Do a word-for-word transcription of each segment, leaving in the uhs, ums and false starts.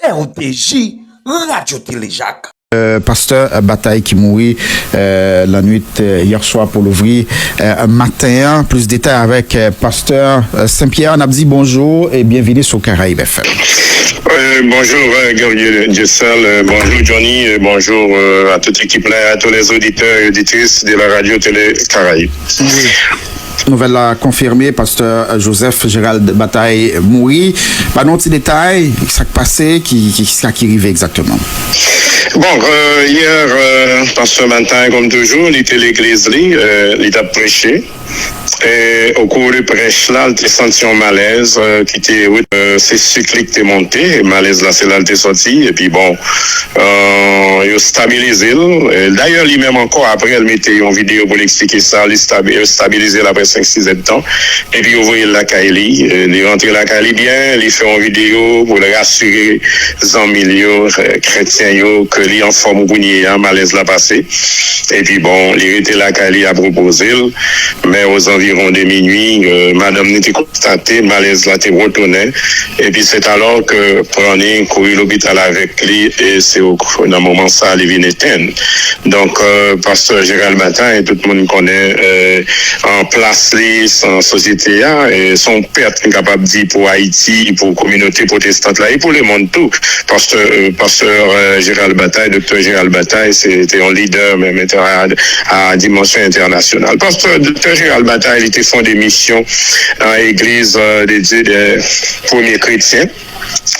R T J, Radyo Tele Jak. Euh, pastè, euh, Batay ki mouri, euh, lannwit, euh, yè swa pou louvri, euh, maten an. Plis detay avèk, euh, pastè, euh, Saint-Pierre. N ap di bonjou e byenvini sou Caraïbes F M. Euh, bonjour, euh, Guerrier Dieuseul. Euh, bonjour, Johnny. Euh, bonjour, euh, à toute l'équipe-là et à tous les auditeurs et auditrices de la Radio Télé Caraïbes. Wi. Nouvèl la konfime, pastè Joseph Gérald Bataille mouri. Ba nou ti detay, sa k pase, ki, ki, sa ki rive egzakteman? Bon, euh, hier, euh, pastè Bataille, comme toujours, li te legliz li, euh, li t ap preche. E, au cours de prêche la, li te santi yon malèz, euh, ki te, euh, se sik li ki te monte, e malèz la, se la l te sòti, epi bon, euh, yo stabilize l. E, dayè, li menm ankò, apre, l mete yon videyo pou l eksplike sa, li stabi-, yo stabilize l apre senk, sis èdtan, epi yo voye l lakay li. E, li rantre lakay li byen, li fè yon videyo pou l rasire zanmi l yo, euh, kretyen yo, ke li anfòm kounye a, malèz la pase. Epi bon, li rete lakay li ap repoze l. Men aux environs de minuit, euh, madanm li te konstate malèz la te retounen. Epi c'est alors que pran li kouri lopital avèk li, e se o-, nan moman sa li vin etenn. Donk, euh, pastè Gérald Bataille, tout moun konnen, euh, an plas li, san sosyete a, e se yon pèt, m kapab di, pou Ayiti, pou kominote pwotestant la, e pou lemonn tou. Pastè, euh, pastè, euh, Gérald Bataille, doktè Gérald Bataille, se te yon lidè, menm entè-, a, a dimansyon entènasyonal. Pastè, doktè Gérald Bataille, li te fonde misyon, euh, Église, euh, de Dieu des Premiers Chrétiens.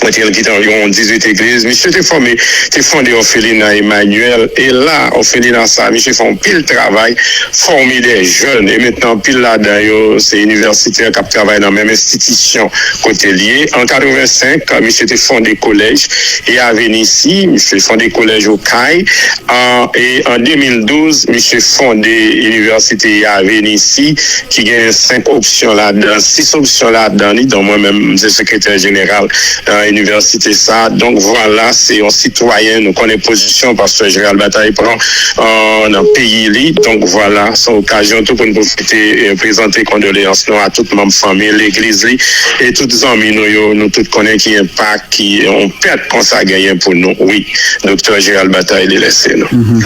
Kote l kite anviwon dizuit egliz. Misye te fòme, te fonde òfelina Emmanuel. E la, òfelina sa, misye fè yon pil travay, fòme de jèn. E mentnan, anpil ladan yo, se inivèsitè k ap travay nan menm enstitisyon kote l ye. An katrevensenk, misye te fonde kolèj Yavhe Nisi, misye fonde kolèj Okay. An, e an de mil douz, misye fonde inivèsite Yavhe Nisi, ki genyen senk opsyon ladan, sis opsyon ladan li, donk mwen menm, m se sekretè jeneral, euh, inivèsite sa. Donk, vwala, se yon sitwayen, nou konnen pozisyon pastè Gérald Bataille pran, euh, nan peyi li. Donk, vwala, se yon okazyon tou pou n pwofite, euh, prezante kondoleyans nou a tout manm fanmi, legliz li, e tout zanmi nou yo, nou tout konnen ki enpak, ki yon pèt konsa genyen pou nou. Wi, doktè Gérald Bataille, li lèse nou. Mhm.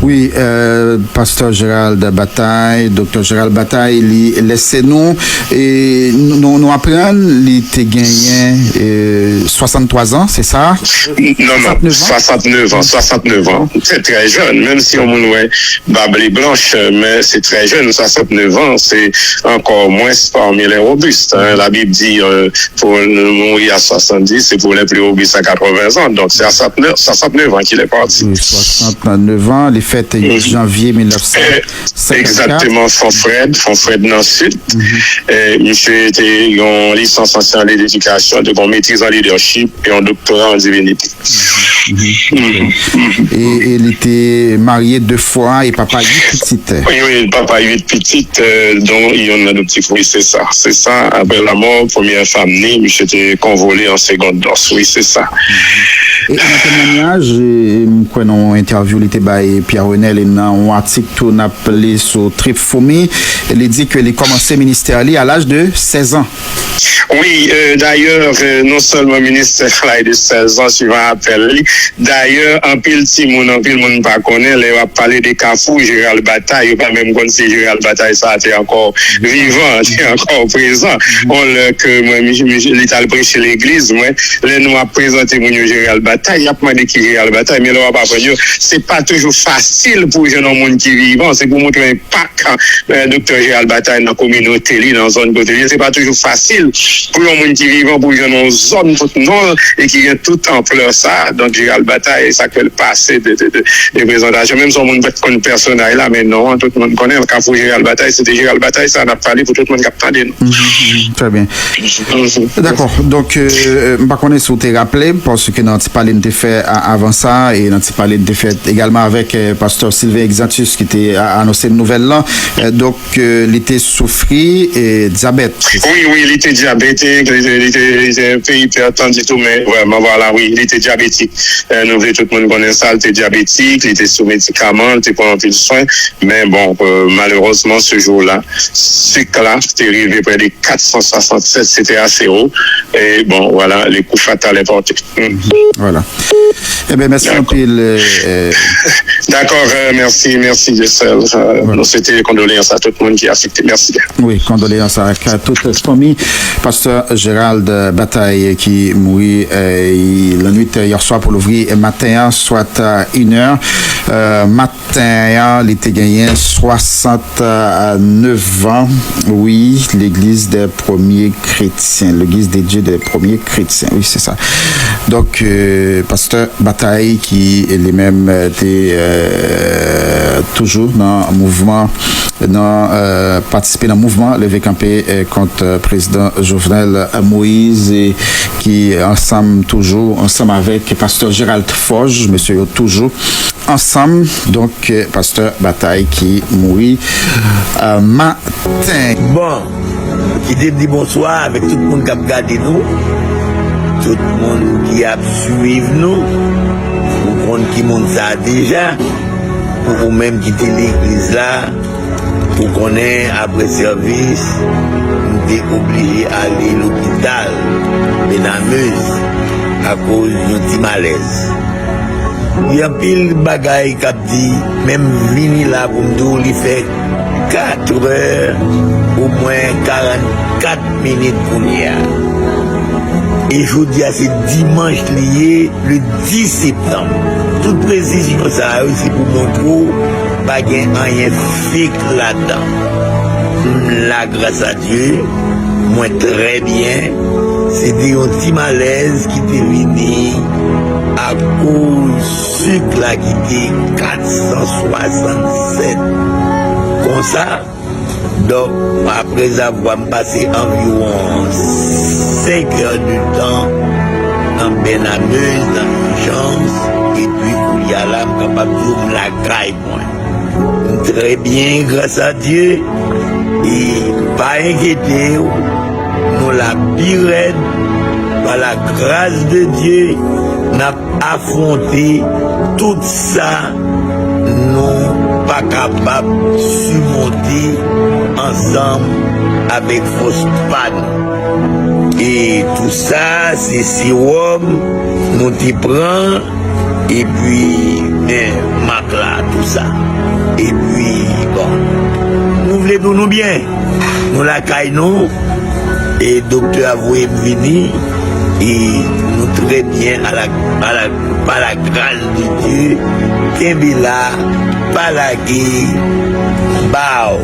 Wi, euh, pastè Gérald Bataille, doktè Gérald Bataille, li lèse nou. E nou, nou, nou aprann li te genyen, euh, swasanntwa zan, se sa? Non, non, swasantnèf an. Swasantnèf an, swasantnèf an. Se trè jèn, menm si yon moun wè bab li blanch, men se trè jèn, swasantnèf an, se encore moins parmi les robustes, hein. La Bible dit, euh, pour nous mourir à soixante-dix, c'est pour les plus robustes à quatre-vingts ans. Donc, c'est à soixante-neuf, soixante-neuf ans qu'il est parti. Wi, swasantnèf an, li fèt uit janvye mil nèf san senkannkat. Exactement, Fon Frèd, Fon Frèd nan Sid. Eh, misye te yon lisans an syans de ledikasyon, te yon metriz an lidèchip, e yon doktora an divinite. Mhm. E, e li te marye de fwa e papa uit pitit. Wi, wi, papa uit pitit, euh, dont yonn nan de ti fi, se sa. Se sa, apre lanmò premyè fanm li, misye te konvole an segond nòs, wi, se sa. E nan temwanyaj, e, m kwè nan yon entèvyou li te bay Pierre Renel e nan yon atik tou n ap li sou Trip Foumi, li di ke li kòmanse ministè li a laj de sèz an. Wi, euh, dayè, euh, non sèlman ministè a laj de sèz an, swivan apèl li, dayè, anpil timoun, anpil moun pa konnen, lè yo ap pale de Kafou Gérald Bataille, yo pa menm konn si Gérald Bataille sa a te ankò vivan, te ankò prezan. On lè ke mwen, mi, mi, li t al preche legliz mwen, lè nou ap prezante moun yo Gérald Bataille, y ap mande ki Gérald Bataille, men lè w ap aprann yo, se pa toujou fasil pou w jwenn yon moun ki vivan, se pou w montre enpak, eh, doktè Gérald Bataille nan kominote li, nan zòn kote li ye. Se pa toujou fasil pou yon moun ki vivan pou jwenn yon zòn tout non l e ki gen tout anplè sa. Donk, Gérald Bataille, sa k fè l pase de, de, de, de prezantasyon. Menm si yon moun pa t konn pèsonaj la, men non an, tout moun konnen l. Kafou Gérald Bataille, se de Gérald Bataille sa n ap pale pou tout moun k ap tande nou. Mhm, mhm, trè byen. Mhm. Dakò. Donk, euh, m pa konnen si w te raple, paske nan ti pa Li m te fè a- avan sa, e nan ti pale m te fè egalman avèk eh, pastè Sylvain Exantus ki te a- anonse m nouvèl lan. Eh, donk, eh, li te soufri eh, dyabèt. Wi, wi, li te dyabetik, li te, li te, li te, te ipètann tou, men vrèman, vwala, wi, li te dyabetik. Eh, nou vle tout moun konnen sa, li te dyabetik, li te sou medikaman, li te pran anpil swen, men bon, eh, malerezman, se jou la, sik la te rive prè de kat san swasannsèt, se te ase wo, e bon, vwala, le coup fatal est porté. Voilà. Ebyen, mèsi anpil. Dakò, mèsi, mèsi, Jesèl. Nou swete kondoleyans a tout moun ki afekte. Mèsi byen. Wi, kondoleyans ak tout fanmi pastè Gérald Bataille ki mouri eh, lannwit yè swa pou louvri maten an, swat a inè maten an, li te genyen swasannèf an. Wi, legliz dè premye kretyen, legliz de Dye dè premye kretyen. Wi, se sa. Donk, eh, pastè Batay ki li menm eh, te eh, toujou nan mouvman, nan eh, patisipe nan mouvman leve kanpe eh, kont eh, prezidan Jovenel Moïse, eh, ki ansanm toujou, ansanm avèk pastè Gérald Forge, mesye yo toujou ansanm. Donk, eh, pastè Batay ki mouri eh, maten. Bon, kite m di bonswa avèk tout moun k ap gade nou, tout moun ki ap swiv nou. Ou konn ki moun sa a deja. Pou ou menm ki te legliz la, ou konnen apre sèvis, m te oblije ale lopital Benamez akoz yon ti malèz. Gen anpil bagay k ap di, men m vini la pou m di w li fè katrè omwen karannkat minit kounye a. E jodi a se dimanch li ye, le dis septanm. Tout presizyon sa yo se pou montre w pa gen anyen fake ladan. M la gras a Dye, mwen trè byen. Se te yon ti malèz ki te vini akoz sik la ki te kat san swasannsèt. Konsa, donk, aprezavwa m pase anviwon senk è de tan nan Benamez, nan ijans, epi kounye a la, m kapab di w m lakay mwen. M trè byen, gras a Dye. E pa enkyete w, nou la pi rèd, pa la gras de Dye, n ap afwonte tout sa nou pa kapab simonte ansanm avèk fòs pa nou. E tou sa, se sewòm nou te pran, epi men mak la, tou sa. Epi, bon, nou vle di w nou byen. Nou lakay nou, e doktè a voye m vini, e nou trè byen a la, a la, pa la gras de Dye. Kenbe la, pa lage, baw.